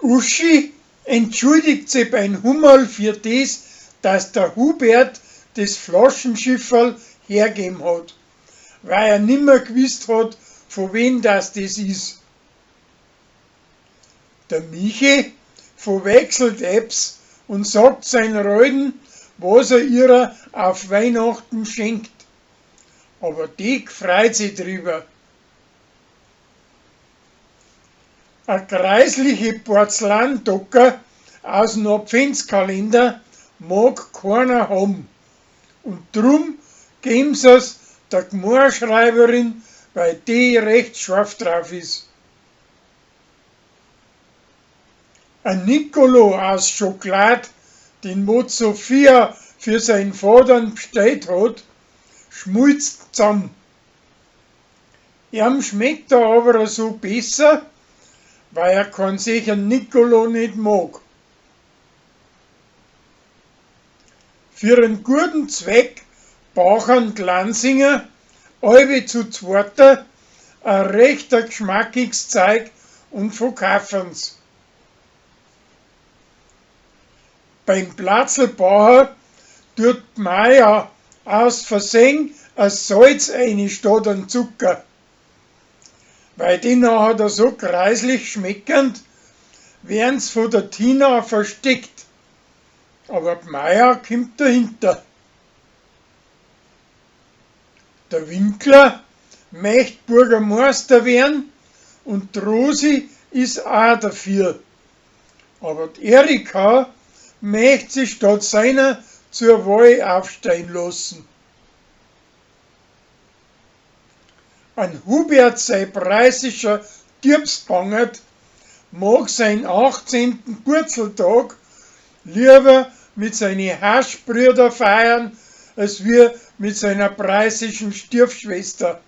Uschi entschuldigt se beim Hummerl für des, dass der Hubert des Flaschenschifferl hergeben hat, weil er nimmer gewusst hat, von wem das des is. Der Michi verwechselt ebbs und sagt sein Reuden, was er ihrer auf Weihnachten schenkt. Aber die freut sich drüber. A greisliche Porzellandocker aus dem Adventskalender mag keiner haben. Und drum geben sie's der Gmoaschreiberin, weil die recht scharf drauf is. Ein Nicolo aus Schokolad, den wo Sophia für sein Vatern bestellt hat, schmilzt zusammen. Ihm schmeckt er aber so besser, weil er keinen sicheren Nicolo nicht mag. Für einen guten Zweck bachen die Lansinger alle zu zweiter ein recht geschmackiges Zeug und verkaufen's. Beim Platzlbauer tut Maja aus Versehen ein Salz rein statt an Zucker. Weil die nachher da so kreislich schmeckend, werden's von der Tina versteckt. Aber die Maja kommt dahinter. Der Winkler möcht Bürgermeister werden und die Rosi is auch dafür. Aber die Erika möcht sich statt seiner zur Wahl aufstellen lassen. An Hubert sei preußischer Diebsbangert mag sein 18. Purzeltag lieber mit seinen Haschbrüder feiern, als wir mit seiner preußischen Stiefschwester.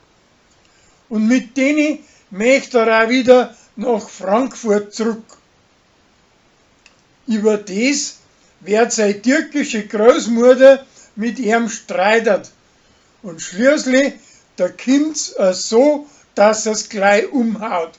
Und mit denen möchte er auch wieder nach Frankfurt zurück. Über das wird seine türkische Großmutter mit ihm streitert. Und schließlich, da kommt's so, dass er's gleich umhaut.